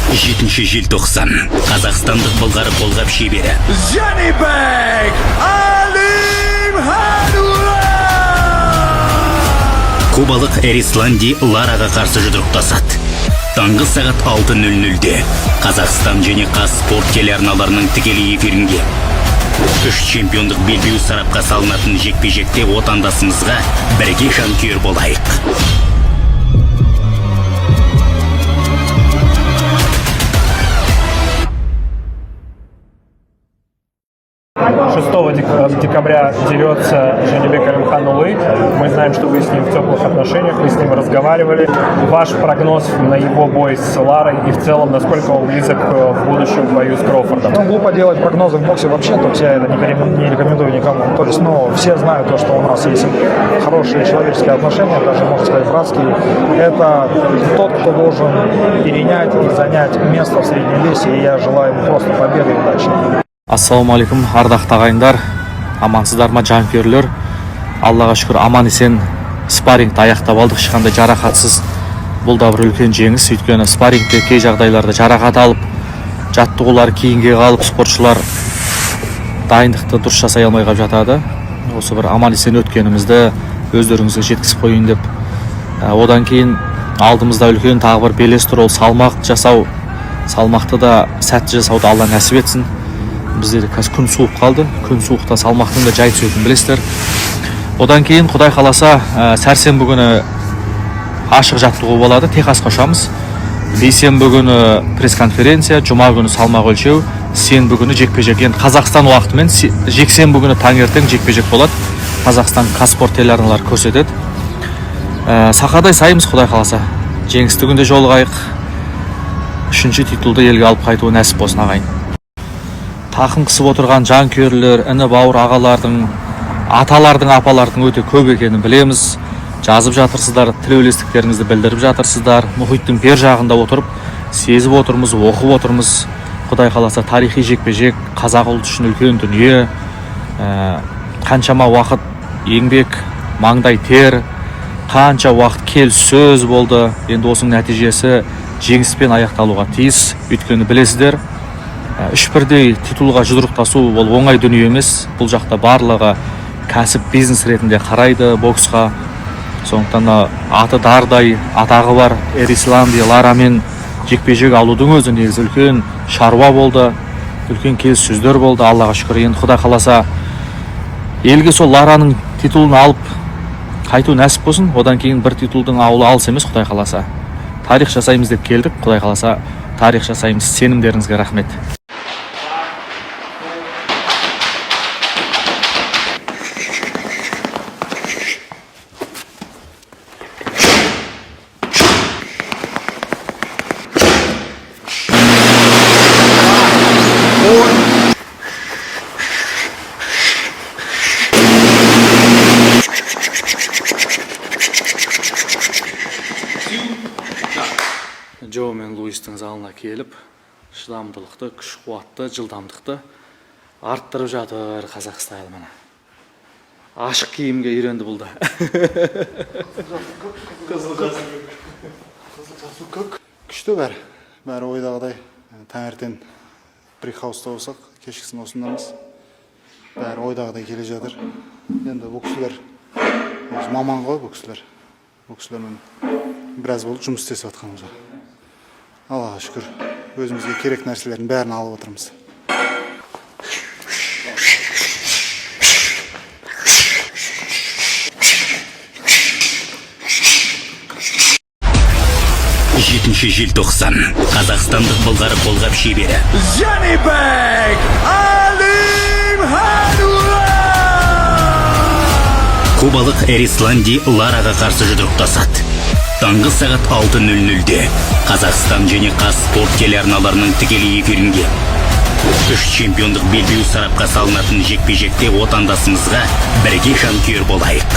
7 желтоқсан, қазақстандық былғары қолғап шебері Жанибек Алимханулы! Кубалық Эрисланди Лараға қарсы жұдырықтасады. Таңғы сағат 6.00-де Қазақстан және Қазспорт телеарналарының тікелей эфирінде. Үш чемпиондық белбеу сарапқа салынатын жекпе-жекте отандасымызға бірге жанкүйер болайық. 6 декабря дерется Жанибек Алимханулы. Мы знаем, что вы с ним в теплых отношениях, вы с ним разговаривали. Ваш прогноз на его бой с Ларой и в целом, насколько он близок в будущем в бою с Кроуфордом? Ну, глупо делать прогнозы в боксе вообще, то есть я это не рекомендую никому. То есть, ну, все знают то, что у нас есть хорошие человеческие отношения, даже, можно сказать, братские. Это тот, кто должен перенять и занять место в среднем весе, и я желаю ему просто победы и удачи. Ассалаумағалейкум, ардақты ағайындар! Амансыздар ма, жанкүйерлер? Аллаға шүкір, аман есен спаррингті аяқтап алдық, ешқандай жарақатсыз. Бұл да бір үлкен жеңіс, өйткені спаррингте кей жағдайларда жарақат алып, жаттығулар кейінге қалып, спортшылар дайындықты дұрыс жасай алмай қалып жатады. Осы бір аман есен өткенімізді өздеріңізге жеткізіп қояйын деп. Одан кейін алдымызда үлкен тағы бір белес тұр, ол салмақ жасау. Салмақты да сәтті жасауды Алла нәсіп етсін. Бізде де қазір күн суып қалды, күн суықта салмақтың да жай түсетінін білесіздер. Одан кейін, құдай қаласа, сәрсенбі күні ашық жаттығу болады, Техасқа ұшамыз. Бейсенбі күні пресс-конференция, жұма күні салмақ өлшеу, сенбі күні жекпе жек. Енді Қазақстан уақытымен жексенбі күні таңертең жекпе жек болады. Қазақстан, Қазспорт телеарналары көрсетеді. Сақадай саймыз, құдай қаласа, жеңісті күнде жолығайық. Үшінші титулды елге алып қайтуы нәсіп болсын, ағайын. Тақым қысып отырған жанкүйерлер, іні бауыр ағалардың, аталардың, апалардың өте көп екенін білеміз. Жазып жатырсыздар, тілеулестіктеріңізді білдіріп жатырсыздар. Мұхиттың бер жағында отырып сезіп отырмыз, оқып отырмыз. Құдай қаласа, тарихи жекпе жек қазақ ұлты үшін үлкен дүние. Қаншама уақыт еңбек, маңдай тер, қанша уақыт келіссөз болды. Енді осының нәтижесі жеңіспен аяқталуға тиіс, өйткені білесіздер, үш бірдей титулға жұдырықтасу ол оңай дүние емес. Бұл жақта барлығы кәсіп, бизнес ретінде қарайды боксқа. Сондықтан да аты дардай атағы бар Эрисланди Ларамен жекпе жек алудың өзі негізі үлкен шаруа болды, үлкен келіссөздер болды. Аллаға шүкір, енді құдай қаласа, елге сол Лараның титулын алып қайту нәсіп болсын. Одан кейін бір титулдың ауылы алыс емес. Құдай қаласа, тарих жасаймыз деп келдік, құдай қаласа, тарих жасаймыз. Сенімдеріңізге рахмет. Джо мен Луистің залына келіп, шыдамдылықты, күш қуатты, жылдамдықты арттырып жатыр. Қазақ стайл, міне, ашық киімге үйренді бұл да. Көк күшті, бәрі бәрі ойдағыдай. Таңертең Брикхауста болсақ, кешкісін осындамыз. Бәрі ойдағыдай келе жатыр. Енді бұл кісілер өзі маман ғой. Бұл кісілермен біраз болды жұмыс істесіп жатқанымызға. Аллаға шүкір, өзімізге керек нәрселердің бәрін алып отырмыз. 7 желтоқсан, қазақстандық былғары қолғап шебері Жанибек Алимханулы! Кубалық Эрисланди Лараға қарсы жұдырықтасады. Таңғы сағат 6.00-де Қазақстан және Қазспорт телеарналарының тікелей эфирінде. Үш чемпиондық белбеу сарапқа салынатын жекпе-жекте отандасымызға бірге жанкүйер болайық.